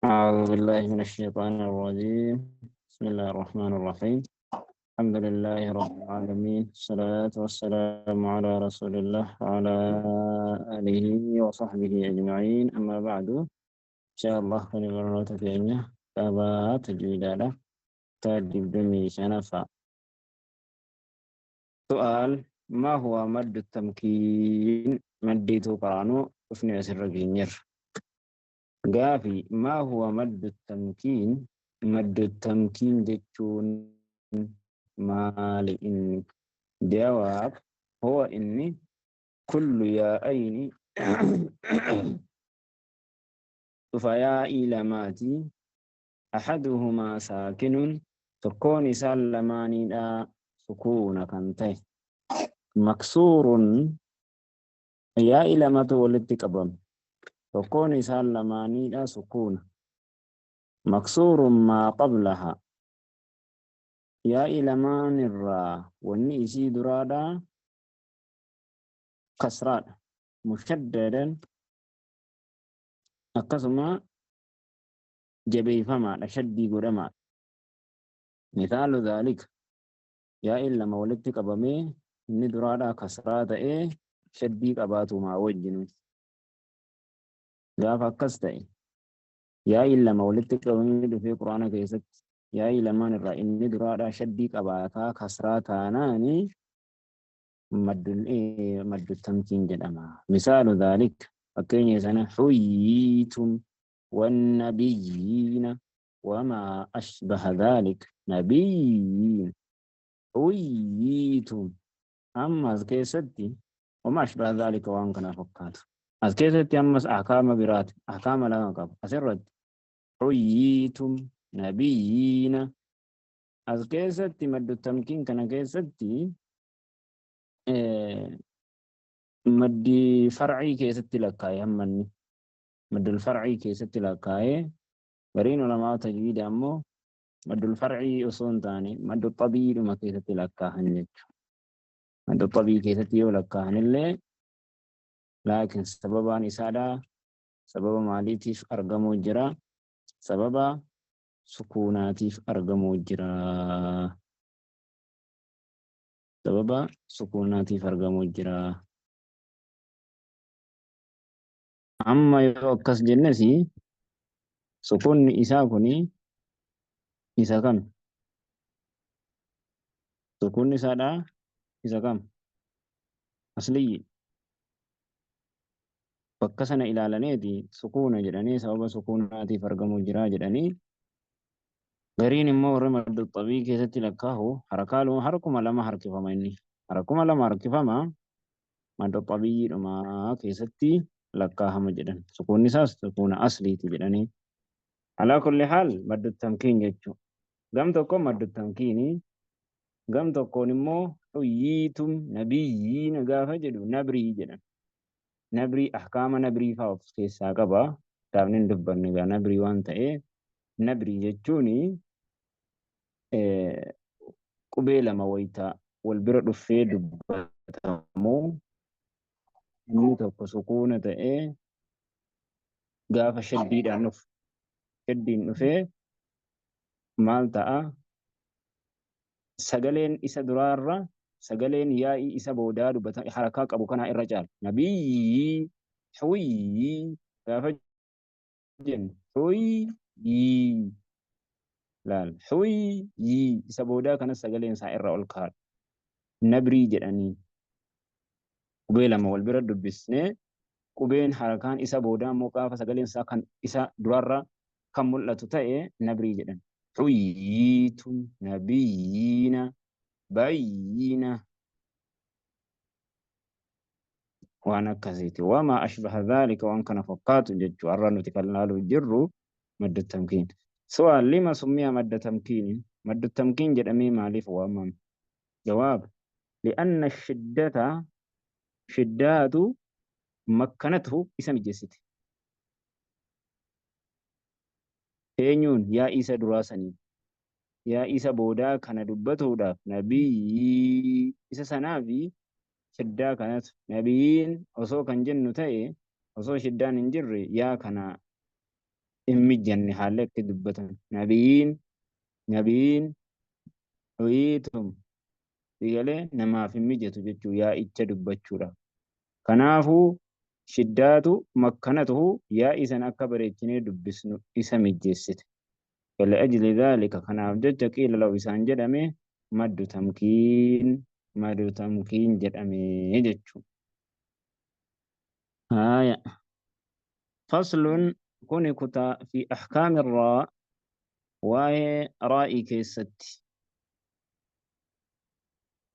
أعوذ بالله من الشيطان الرجيم. بسم الله الرحمن الرحيم. الحمد لله رب العالمين، الصلاة والسلام على رسول الله وعلى آله وصحبه أجمعين. أما بعد، إن شاء الله فنبرنوت في كتابات تجويد تادب دمي شنفا. سؤال: ما هو مد التمكين؟ مديتو قرانو افني أسر جينير. Gaafii: ما هو مد التمكين؟ مد التمكين jechuun maali inni? جواب: هو إني كل ياءين فياء لماتي أحدهما ساكن tokkoon isaan lamaaniidha sukuuna kan ta'e مكسور yaa'i lamatu walitti qabame tokkoon isaan lamaaniidha sukuuna مكسور ما قبلها yaa'i lamaan irraa wanni isii duraadha kasraadha مشددا akkasuma jabeeffamaadha shaddii godhamaadha. مثال ذلك yaa'iin lama walitti qabamee inni duraadha kasraa ta'ee shaddii qabaatumaa wajjin gaafa akkas ta'e yaa'iin lama walitti qabamee dhufee quraana keessatti yaa'ii lamaan irraa inni duraadha shaddii qabaataa kasraa taanaani maddu tamkiin jedhama. مثال ذلك fakkeenya sana حييتم والنبيين وما أشبه ذلك. نبيين حييتم amma as keessatti وما أشبه ذلك waan kana fakkaatu as keessatti ammas ahkaama biraati ahkaama lama qaba asirratti حييتم نبيين as keessatti maddu tamkiin kana keessatti maddi farcii keessatti lakkaa'e hammanni maddul farcii keessatti lakkaa'e gariin ulamaa tajwiida ammoo maddul farcii osoo hin taane maddu xabiidhuma keessatti lakkaahan jechuudha. Maddu xabii keessatti yoo lakkaahan illee laakiin sababaan isaadha sababa maaliitiif argamuu jira? Sababa sukuunaatiif argamuu jira. Sababa sukuunaatiif argamuu jira. Amma yoo akkas jennes sukuunni isaa kuni isa kam? Sukuunni isaadha isa kam? Asliyyi. Bakka sana ilaalaniiti sukuuna jedhanii sababa sukuunaatiif argamuu jira jedhanii gariin immoo warri maddu xabii keessatti lakkaahu harakaa harkuma lama harkifama inni harkuma lama harkifama maddu xabiidhuma keessatti lakkaahama jedhan sukuunni isaas sukuuna asliiti jedhanii. على كل حال maddu tamkiin jechuudha. Gam tokko maddu tamkiini gam tokkoon immoo حييتم نبيين gaafa jedhu nabrii jedhan. Nabrii ahkaama nabrii fa'aa of keessaa qaba. Kitaabni hin dubbanne egaa nabrii waan ta'eef nabrii jechuun qubee lama wayitaa wal bira dhuffee dubbatamu inni tokko sukuuna ta'ee gaafa shaddiidhaan dhufu shaddiin dhufee maal ta'a? Sagaleen isa duraarra sagaleen yaa'ii isa boodaa dubbata harakaa qabu kanaa irra caala. Nabiyyii xuyyii gaafa jennu xuyyii laal xuyyii isa boodaa kanas sagaleen isaa irra ol kaa'adha. Nabrii jedhanii qubee lama wal bira dubbisnee qubeen harakaan isa boodaa immoo gaafa sagaleen isaa kan isa duraarra kan mul'atu ta'e nabrii jedhan. حييتم نبيين بينة waan akkasiiti. وما أشبه ذلك waan kana fakkaatu jechuu har'a nuti kan laaluu jirru madda tamkiin. سؤال: لما سمي مد تمكين؟ مد التمكين jedhamee maaliif waamame? جواب: لأن الشدة shiddaatu مكنته isa mijeessite. Eenyuun? Yaa isa duraa sanii. Yaa isa boodaa kana dubbatuudhaaf nabiyyi isa sanaa fi shiddaa kanatu nabiyyiin osoo kan jennu ta'e osoo shiddaan hin jirre yaa kana Hin mijanne haalli akka dubbatan. Nabiyiin, nabiyiin, huyiitum sigalee namaaf hin mijatu jechuu yaa'icha dubbachuudha. Kanaafuu shiddaatu makkanatuhu yaa'ii san akka bareechinee dubbisnu isa mijjeessite. Fali'ajli dhaalika kanaaf jecha qiila lahu isaan jedhame maddu tamkiin, maddu tamkiin jedhame jechuudha. Haaya. Faslun kuni kutaa fi ahkaami raa waa'ee raa'ii keessatti.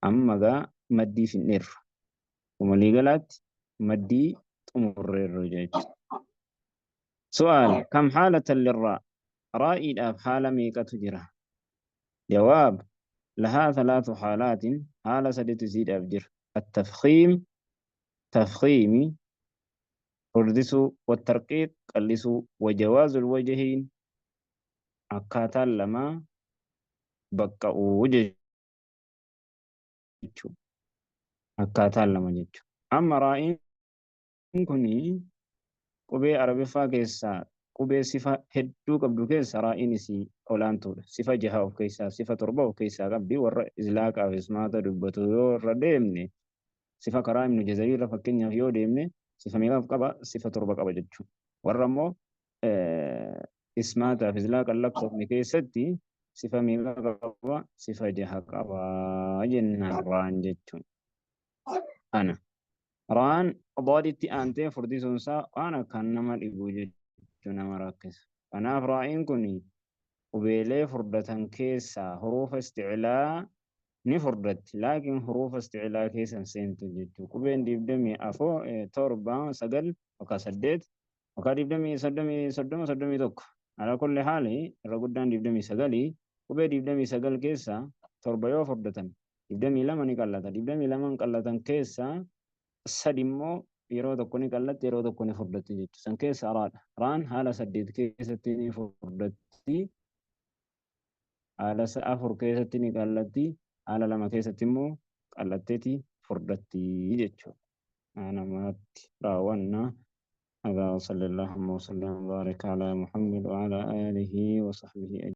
Amma gaa maddii finneerra. Waliigalaatti maddii xumurreerra jechuudha. Su'aal kam haalatan lirraa raa'iidhaaf haala meeqatu jira? Jawaab lahaa thalaathu haalaatin haala saditu isiidhaaf jira. Attafkhiim tafkhiimi furdisuu, wattarqiiq qal'isuu, wajawaazul wajhiin akkaataan lamaa baqqa'uu jechuudha. Akkaataan lama jechuudha. Amma raa'iin kun qubee Arabiffaa keessaa qubee sifa hedduu qabdu keessa raa'iin isii olaantuudha. Sifa jaha of keessaa, sifa torba of keessaa qabdi. Warra izlaaqaa fi ismaata dubbatu yoo irra deemne sifa karaa Ibnu Jazarii irra fakkeenyaaf yoo deemne sifa meeqaaf qaba? Sifa torba qaba jechuudha. Warra immoo ismaataa fi izlaaqa lakkoofne keessatti sifa meeqa qaba? Sifa jaha qaba jennaan raan jechuudha. Kana. Raan daaditti aantee furdisuun isaa waan akkaan nama dhibu jechuu nama rakkisa. Kanaaf raa'iin kun qubeelee furdatan keessaa huruufa isticlaa ni furdatti. Laakiin huruufa isticlaa keessa hin seentu jechuu. Qubeen 24, 7, 9 yookaan 8 yookaan 20, 30, 30, 31. Alaa kulli haali irra guddaan 29. Qubee 29 keessaa torba yoo furdatan 22 ni qallata. 22 qallatan keessaa sadi immoo yeroo tokko ni qallatti, yeroo tokko ni furdatti jechuudha. San keessa raadha. Raan haala saddeet keessatti ni furdatti, haala afur keessatti ni qallatti, haala lama keessatti immoo qallatteeti furdatti jechuudha. Namatti raawwanna. هذا وصلى اللهم وسلم وبارك على محمد وعلى آله وصحبه أجمعين.